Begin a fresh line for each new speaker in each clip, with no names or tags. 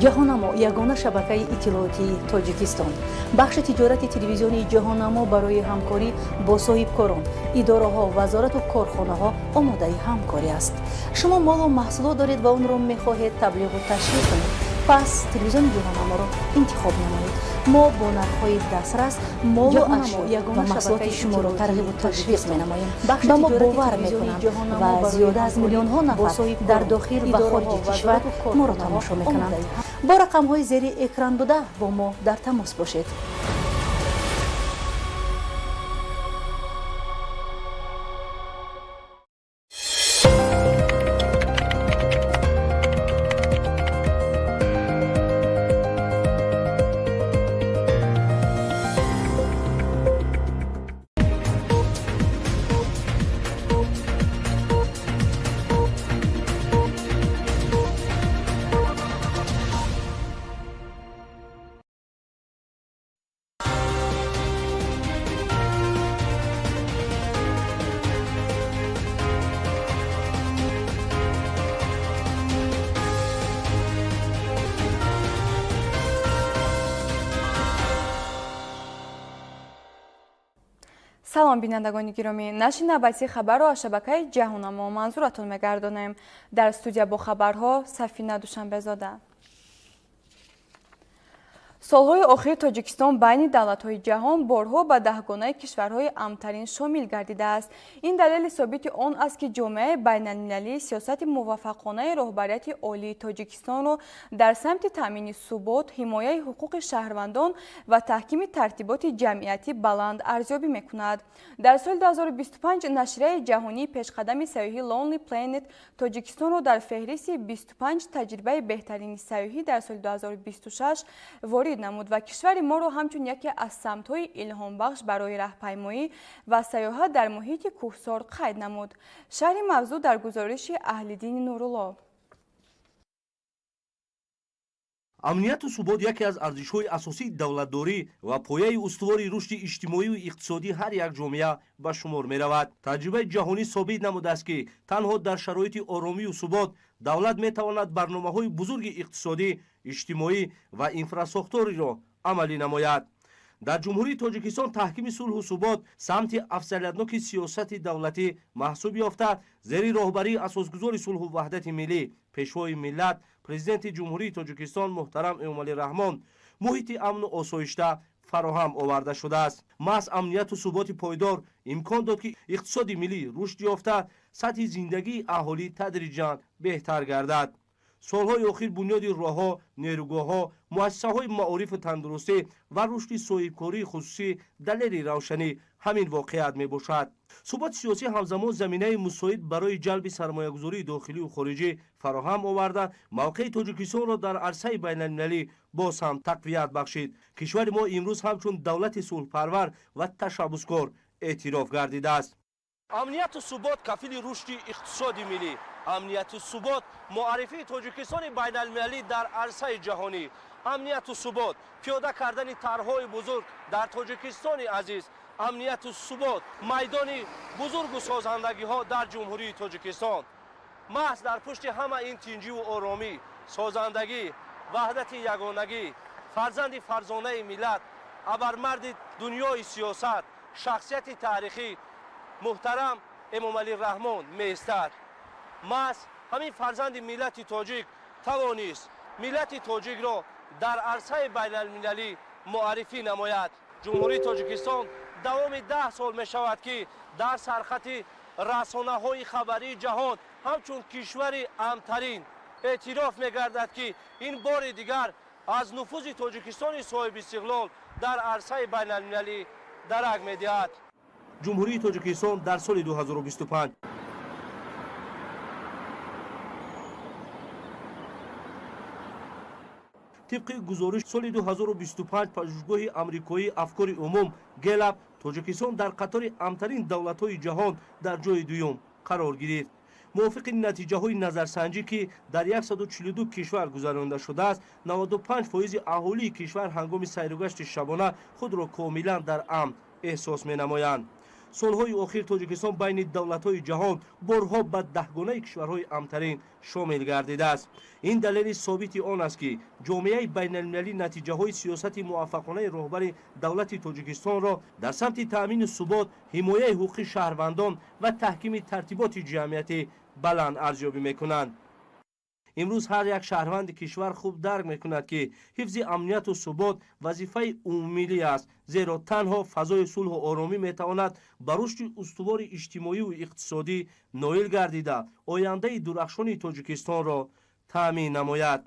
Ҷаҳоннамо ягона шабакаи иттилоотии Тоҷикистон. Бахши тиҷорати телевизионии Ҷаҳоннамо барои ҳамкорӣ бо соҳибкорон, идораҳо, вазорату корхонаҳо омодаи ҳамкорӣ аст. Шумо молу маҳсулот доред ва онро мехоҳед таблиғу ташвиқ кунед. Пас телевизиони Ҷаҳоннаморо интихоб намоед. Мо бо нархҳои дастрас молу ашё ва маҳсулоти шуморо тарғибу ташвиқ менамоем. Ба мо бовар мекунанд ва зиёда аз миллионҳо нафар дар дохил ва хориҷи кишвар моро тамошо мекунанд. Бо рақамҳои зери экран буда бо мо дар тамос бошед.
Салом, бинандагони гиромӣ. Нашри навбатии хабарро аз шабакаи Ҷаҳоннамо манзуратон мегардонем. Дар студия бо хабарҳо Сафина Душанбезода. Солҳои охир Тоҷикистон байни давлатҳои ҷаҳон борҳо ба даҳгонаи кишварҳои амнтарин шомил гардидааст. Ин далели собити он аст, ки ҷомеаи байналмилалӣ сиёсати муваффақонаи роҳбарияти олии Тоҷикистонро дар самти таъмини субот, ҳимояи ҳуқуқи шаҳрвандон ва таҳкими тартиботи ҷамъиятӣ баланд арзёбӣ мекунад. Дар соли 2025 нашрияи ҷаҳонии пешқадами сайёҳӣ Lonely Planet Тоҷикистонро дар феҳристи 25 таҷрибаи беҳтарини сайёҳӣ дар соли 2026 ворид намуд ва кишвари моро ҳамчун яке аз самтҳои илҳомбахш барои раҳпаймоӣ ва сайёҳат дар муҳити кӯҳсор қайд намуд. Шарҳи мавзӯъ дар гузориши Аҳлиддини Нурулло.
Амнияту субот яке аз арзишҳои асосии давлатдорӣ ва пояи устувори рушди иҷтимоию иқтисодии ҳар як ҷомеа ба шумор меравад. Таҷрибаи ҷаҳонӣ собит намудааст, ки танҳо дар шароити оромию субот давлат метавонад барномаҳои бузурги иқтисодӣ, иҷтимоӣ ва инфрасохториро амалӣ намояд. Дар Ҷумҳурии Тоҷикистон таҳкими сулҳу субот самти афзалиятноки сиёсати давлатӣ маҳсуб ёфта, зери роҳбарии асосгузори сулҳу ваҳдати миллӣ, пешвои миллат, президенти Ҷумҳурии Тоҷикистон муҳтарам Эмомалӣ Раҳмон муҳити амну осоишта фароҳам оварда шудааст. Маҳз амнияту суботи пойдор имкон дод, ки иқтисоди миллӣ рушд ёфта, сатҳи зиндагии аҳолӣ тадриҷан беҳтар гардад. Солҳои охир бунёди роҳҳо, нерӯгоҳҳо, муассисаҳои маорифу тандурустӣ ва рушди соҳибкории хусусӣ далели равшанӣ ҳамин воқеият мебошад. Суботи сиёсӣ ҳамзамон заминаи мусоид барои ҷалби сармоягузории дохилию хориҷӣ фароҳам оварда, мавқеи Тоҷикистонро дар арсаи байналмилалӣ боз ҳам тақвият бахшид. Кишвари мо имрӯз ҳамчун давлати сулҳпарвар ва ташаббускор эътироф гардидааст. Амнияту субот кафили рушди иқтисоди миллӣ. Амнияту субот муаррифии Тоҷикистони байналмилалӣ дар арсаи ҷаҳонӣ. Амнияту субот пиёда кардани тарҳҳои бузург дар Тоҷикистони азиз. Амнияту субот майдони бузургу созандагиҳо дар Ҷумҳурии Тоҷикистон. Маҳз дар пушти ҳама ин тинҷиву оромӣ, созандагӣ, ваҳдати ягонагӣ, фарзанди фарзонаи миллат, абармарди дунёи сиёсат, шахсияти таърихӣ муҳтарам Эмомалӣ Раҳмон меистад. Маҳз ҳамин фарзанди миллати тоҷик тавонист миллати тоҷикро дар арсаи байналмилалӣ муаррифӣ намояд. Ҷумҳурии Тоҷикистон давоми 10 сол мешавад, ки дар сархати расонаҳои хабарии ҷаҳон ҳамчун кишвари амнтарин эътироф мегардад, ки ин бори дигар аз нуфузи Тоҷикистони соҳибистиқлол дар арсаи байналмилалӣ дарак медиҳад. Ҷумҳурии Тоҷикистон дар соли 2025 тибқи гузориш соли 2025 пажӯҳишгоҳи амрикоии афкори умум Гэлап Тоҷикистон дар қатори амнтарин давлатҳои ҷаҳон дар ҷои дуюм қарор гирифт. Мувофиқи натиҷаҳои назарсанҷӣ, ки дар 142 кишвар гузаронида шудааст, 95% аҳолии кишвар ҳангоми сайругашти шабона худро комилан дар амн эҳсос менамоянд. Солҳои охир Тоҷикистон байни давлатҳои ҷаҳон борҳо ба даҳгонаи кишварҳои амнтарин шомил гардидааст. Ин далели собити он аст, ки ҷомеаи байналмилалӣ натиҷаҳои сиёсати муваффақонаи роҳбари давлати Тоҷикистонро дар самти таъмини субот, ҳимояи ҳуқуқи шаҳрвандон ва таҳкими тартиботи ҷамъиятӣ баланд арзёбӣ мекунанд. Имрӯз ҳар як шаҳрванди кишвар хуб дарк мекунад, ки ҳифзи амнияту субот вазифаи умумимиллӣ аст, зеро танҳо фазои сулҳу оромӣ метавонад ба рушди устувори иҷтимоию иқтисодӣ ноил гардида, ояндаи дурахшони Тоҷикистонро таъмин намояд.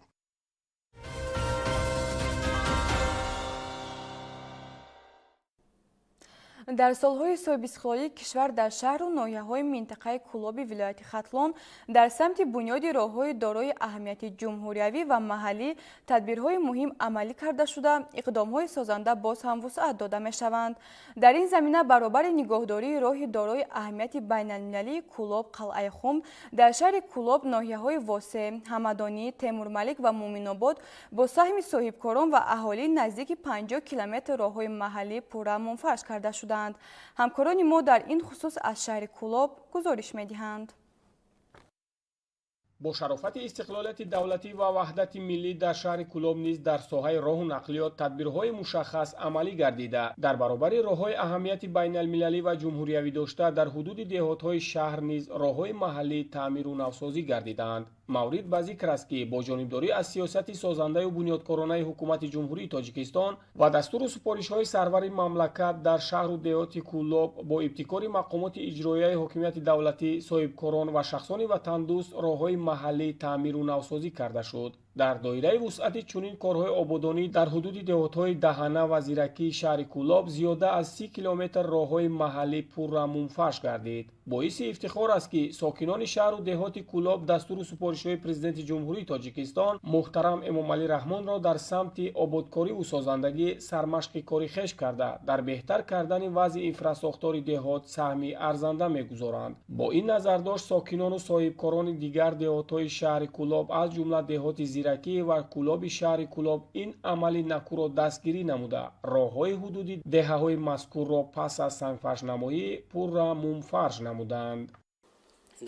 Дар солҳои соҳибистиқлолии кишвар дар шаҳру ноҳияҳои минтақаи Кӯлоби вилояти Хатлон дар самти бунёди роҳҳои дорои аҳамияти ҷумҳуриявӣ ва маҳаллӣ тадбирҳои муҳим амалӣ карда шуда, иқдомҳои созанда боз ҳам вусъат дода мешаванд. Дар ин замина баробари нигоҳдории роҳи дорои аҳамияти байналмилалии Кӯлоб Қалъаи Хум дар шаҳри Кӯлоб, ноҳияҳои Восе, Ҳамадонӣ, Темурмалик ва Муъминобод бо саҳми соҳибкорон ва аҳолӣ наздики 50 километр роҳҳои маҳаллӣ пурра мунфарш карда шуданд. Ҳамкорони мо дар ин хусус аз шаҳри Кӯлоб гузориш медиҳанд.
Бо шарофати истиқлолияти давлатӣ ва ваҳдати миллӣ дар шаҳри Кӯлоб низ дар соҳаи роҳу нақлиёт тадбирҳои мушаххас амалӣ гардида, дар баробари роҳҳои аҳамияти байналмилалӣ ва ҷумҳуриявӣ дошта, дар ҳудуди деҳотҳои шаҳр низ роҳҳои маҳаллӣ таъмиру навсозӣ гардидаанд. Маврид ба зикр аст, ки бо ҷонибдорӣ аз сиёсати созандаю бунёдкоронаи ҳукумати Ҷумҳурии Тоҷикистон ва дастуру супоришҳои сарвари мамлакат дар шаҳру деҳоти Кӯлоб бо ибтикори мақомоти иҷроияи ҳокимияти давлатӣ, соҳибкорон ва шахсони ватандӯст роҳҳои маҳаллӣ таъмиру навсозӣ карда шуд. Дар доираи вусъати чунин корҳои ободонӣ дар ҳудуди деҳотҳои Даҳана ва Зиракии шаҳри Кӯлоб зиёда аз 30 километр роҳҳои маҳаллӣ пурра мунфарш гардид. Боиси ифтихор аст, ки сокинони шаҳру деҳоти Кӯлоб дастуру супоришҳои Президенти Ҷумҳурии Тоҷикистон муҳтарам Эмомалӣ Раҳмонро дар самти ободкориву созандагӣ сармашқи кори хеш карда, дар беҳтар кардани вазъи инфрасохтори деҳот саҳми арзанда мегузоранд. Бо ин назардошт сокинону соҳибкорони дигар деҳотҳои шаҳри Кӯлоб, аз ҷумла деҳоти Зиракӣ ва Кӯлоби шаҳри Кӯлоб, ин амали накӯро дастгирӣ намуда, роҳҳои ҳудуди деҳаҳои мазкурро пас аз сангфаршнамоӣ пурра мумфарш намуданд.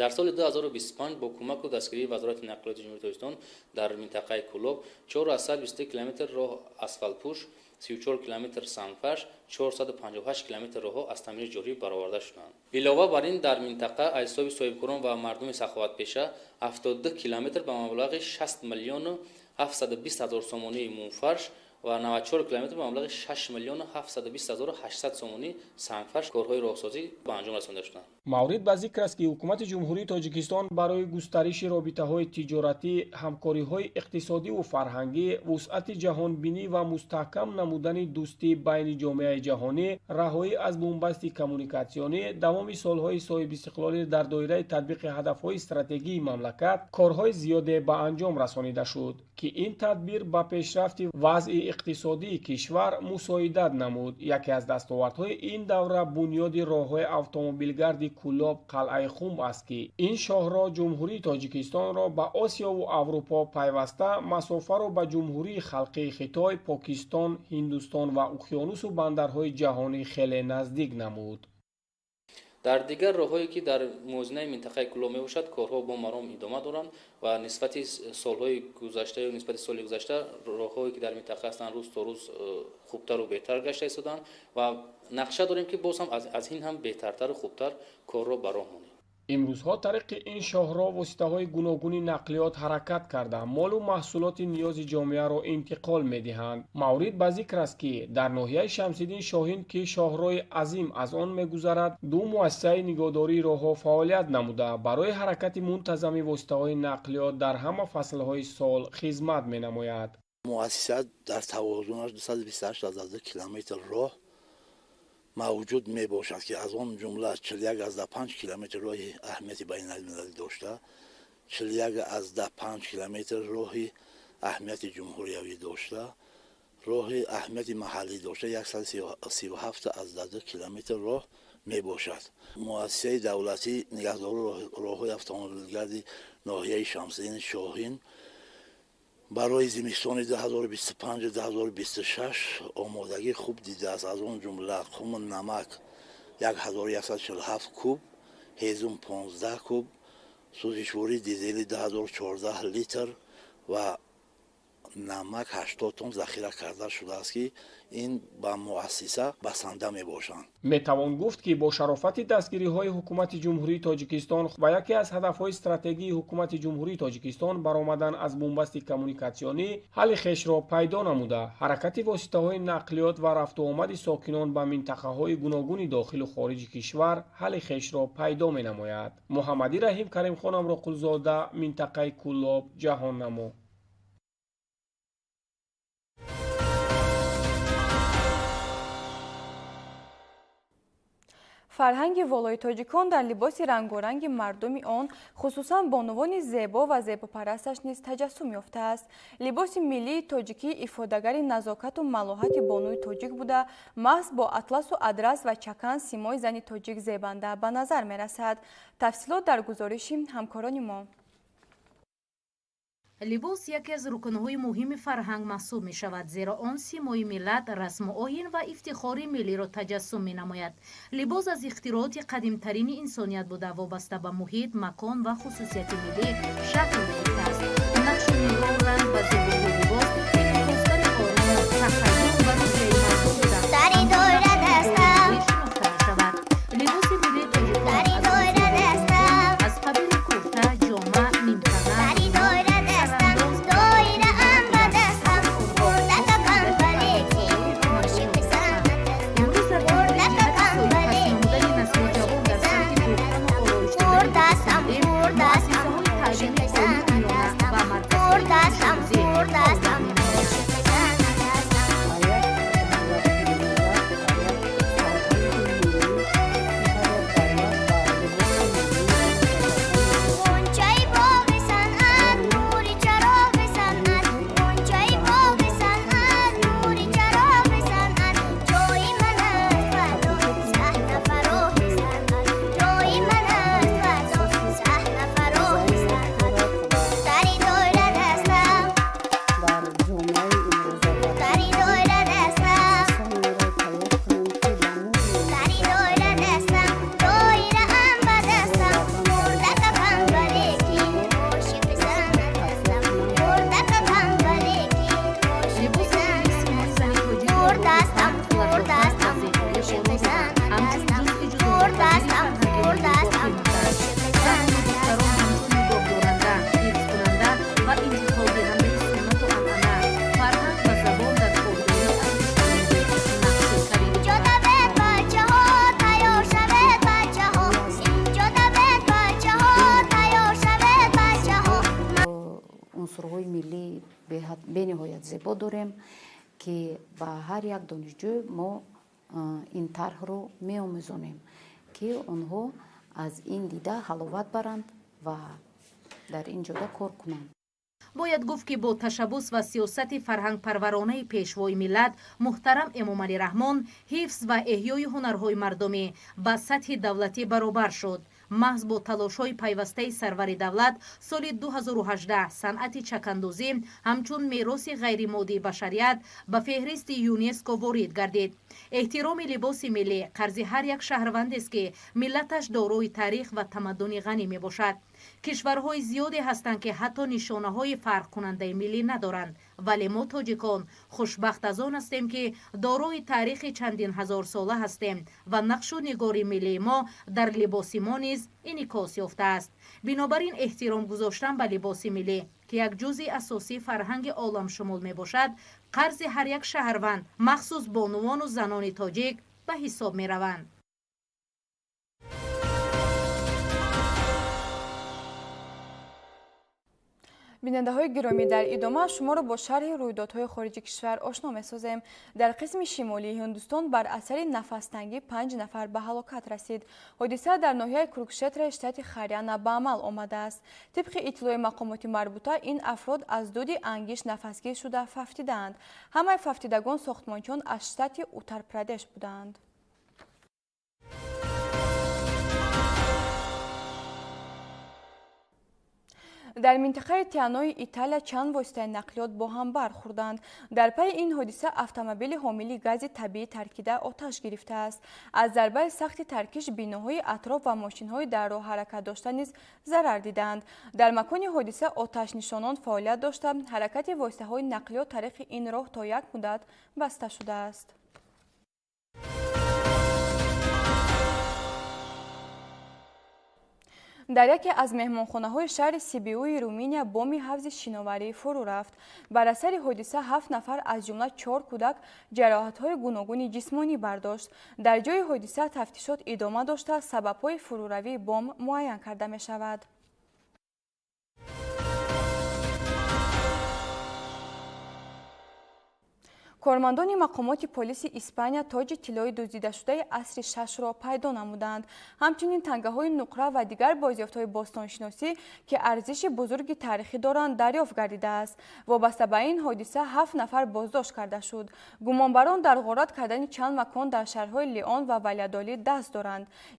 Дар соли 2025 бо кӯмаку дастгирии Вазорати нақлиёти Ҷумҳурии Тоҷикистон дар минтақаи Кӯлоб 423 километр роҳ асфалтпӯш, 34 километр сангфарш, 458 километр роҳҳо аз таъмири ҷорӣ бароварда шуданд. Илова бар ин дар минтақа аз ҳисоби соҳибкорон ва мардуми саховатпеша 72 километр ба маблағи 60 миллиону 720 ҳазор сомонии мумфарш ва 94 километр ба маблағи 6 миллиону 720 ҳазору 800 сомонӣ сангфарш корҳои роҳсозӣ ба анҷом расонда шуданд.
Маврид ба зикр аст, ки ҳукумати Ҷумҳурии Тоҷикистон барои густариши робитаҳои тиҷоратӣ, ҳамкориҳои иқтисодиву фарҳангӣ, вусъати ҷаҳонбинӣ ва мустаҳкам намудани дӯстӣ байни ҷомеаи ҷаҳонӣ, раҳоӣ аз бунбасти коммуникатсионӣ давоми солҳои соҳибистиқлолӣ дар доираи татбиқи ҳадафҳои стратегии мамлакат корҳои зиёде ба анҷом расонида шуд, ки ин тадбир ба пешрафти вазъи иқтисодии кишвар мусоидат намуд. Яке аз дастовардҳои ин давра бунёди роҳҳои автомобилгарди Кӯлоб Қалъаи Хум аст, ки ин шоҳроҳ Ҷумҳурии Тоҷикистонро ба Осиёву Аврупо пайваста, масофаро ба Ҷумҳурии Халқии Хитой, Покистон, Ҳиндустон ва уқёнусу бандарҳои ҷаҳонӣ хеле наздик намуд.
Дар дигар роҳҳое, ки дар муозинаи минтақаи Кӯлоб мебошад, корҳо бо маром идома доранд ва нисбати солҳои гузашта ё нисбати соли гузашта роҳҳое, ки дар минтақа ҳастанд, рӯз то рӯз хубтару беҳтар гашта истоданд ва нақша дорем, ки боз ҳам аз ин ҳам беҳтартару хубтар корро ба роҳ монем.
Имрӯзҳо тариқи ин шоҳроҳ воситаҳои гуногуни нақлиёт ҳаракат карда, молу маҳсулоти ниёзи ҷомеаро интиқол медиҳанд. Маврид ба зикр аст, ки дар ноҳияи Шамсиддин Шоҳин, ки шоҳроҳи азим аз он мегузарад, ду муассисаи нигоҳдории роҳҳо фаъолият намуда, барои ҳаракати мунтазами воситаҳои нақлиёт дар ҳама фаслҳои сол хизмат менамояд.
Муассиса дар тавозунаш 228 километр роҳ мавҷуд мебошад, ки аз он ҷумла 41,5 километр роҳи аҳамияти байналмилалӣ дошта, 41,5 километр роҳи аҳамияти ҷумҳуриявӣ дошта, роҳи аҳамияти маҳаллӣ дошта 137,2 километр роҳ мебошад. Муассисаи давлатӣ нигаҳдори роҳҳои автомобилгарди ноҳияи Шамсиддин Шоҳин барои зимистони 2025-2026 омодагӣ хуб дидааст. Аз он ҷумла қуму намак 1147 куб, ҳезум 15 куб, сӯзишвории дизелӣ 2014 литр ва намак 80 тонн захира карда шудааст, ки ин ба муассиса басанда мебошанд.
Метавон гуфт, ки бо шарофати дастгириҳои Ҳукумати Ҷумҳурии Тоҷикистон ва яке аз ҳадафҳои стратегии Ҳукумати Ҷумҳурии Тоҷикистон баромадан аз бунбасти коммуникатсионӣ ҳалли хешро пайдо намуда, ҳаракати воситаҳои нақлиёт ва рафтуомади сокинон ба минтақаҳои гуногуни дохилу хориҷи кишвар ҳалли хешро пайдо менамояд. Муҳаммадӣ Раҳим, Каримхон Амроқулзода, минтақаи Кӯлоб, Ҷаҳоннамо.
Фарҳанги волои тоҷикон дар либоси рангоранги мардуми он, хусусан бонувони зебо ва зебопарасташ низ таҷассум ёфтааст. Либоси миллии тоҷикӣ ифодагари назокату малоҳати бонуи тоҷик буда, маҳз бо атласу адрас ва чакан симои зани тоҷик зебанда ба назар мерасад. Тафсилот дар гузориши ҳамкорони мо.
Либос яке аз рукнҳои муҳими фарҳанг маҳсуб мешавад, зеро он симои миллат, расму оин ва ифтихори миллиро таҷассум менамояд. Либос аз ихтирооти қадимтарини инсоният буда, вобаста ба муҳит, макон ва хусусияти миллӣ шакл гирифтааст. Нақшу нигор, ранг ва зебоии либос инъикосгари ором, тахайюл ва рӯҳияи мардум буда, шинохта мешавад. Либоси миллии тоҷикон аз қабили курта, ҷома, нимтана,
унсурҳои миллӣ бениҳоят зебо дорем, ки ба ҳар як донишҷӯ мо ин тарҳро меомӯзонем, ки онҳо аз ин дида ҳаловат баранд ва дар ин ҷода кор кунанд.
Бояд гуфт, ки бо ташаббус ва сиёсати фарҳангпарваронаи пешвои миллат муҳтарам Эмомалӣ Раҳмон ҳифз ва эҳёи ҳунарҳои мардумӣ ба сатҳи давлатӣ баробар шуд. Маҳз бо талошҳои пайвастаи сарвари давлат соли 2018 санъати чакандозӣ ҳамчун мероси ғайримоддии башарият ба феҳристи ЮНЕСКО ворид гардид. Эҳтироми либоси миллӣ қарзи ҳар як шаҳрвандест, ки миллаташ дорои таърих ва тамаддуни ғанӣ мебошад. Кишварҳои зиёде ҳастанд, ки ҳатто нишонаҳои фарқкунандаи миллӣ надоранд, вале мо тоҷикон хушбахт аз он ҳастем, ки дорои таърихи чандин ҳазорсола ҳастем ва нақшу нигори миллии мо дар либоси мо низ инъикос ёфтааст. Бинобар ин эҳтиром гузоштан ба либоси миллӣ, ки як ҷузъи асосии фарҳанги оламшумул мебошад, қарзи ҳар як шаҳрванд, махсус бонувону занони тоҷик ба ҳисоб мераванд.
Бинандаҳои гиромӣ, дар идома шуморо бо шарҳи рӯйдодҳои хориҷи кишвар ошно месозем. Дар қисми шимолии Ҳиндустон бар асари нафастангӣ 5 нафар ба ҳалокат расид. Ҳодиса дар ноҳияи Курукшетраи штати Харьяна ба амал омадааст. Тибқи иттилои мақомоти марбута, ин афрод аз дуди ангиш нафасгир шуда фавтидаанд. Ҳамаи фавтидагон сохтмончиён аз штати Уттарпрадеш буданд. Дар минтақаи Тианои Италия чанд воситаи нақлиёт бо ҳам бархӯрданд. Дар пайи ин ҳодиса автомобили ҳомили гази табиӣ таркида оташ гирифтааст. Аз зарбаи сахти таркиш биноҳои атроф ва мошинҳои дар роҳ ҳаракат дошта низ зарар дидаанд. Дар макони ҳодиса оташнишонон фаъолият дошта, ҳаракати воситаҳои нақлиёт тариқи ин роҳ то як муддат баста шудааст. Дар яке аз меҳмонхонаҳои шаҳри Сибиуи Руминия боми ҳавзи шиноварӣ фурӯ рафт. Бар асари ҳодиса 7 нафар, аз ҷумла 4 кӯдак, ҷароҳатҳои гуногуни ҷисмонӣ бардошт. Дар ҷои ҳодиса тафтишот идома дошта, сабабҳои фурӯравии бом муайян карда мешавад. Кормандони мақомоти полиси Испания тоҷи тиллои дуздидашудаи асри шашро пайдо намуданд. Ҳамчунин тангаҳои нуқра ва дигар бозёфтҳои бостоншиносӣ, ки арзиши бузурги таърихӣ доранд, дарёфт гардидааст. Вобаста ба ин ҳодиса 7 нафар боздошт карда шуд. Гумонбарон дар ғорат кардани чанд макон дар шаҳрҳои Леон ва Валядолид даст доранд.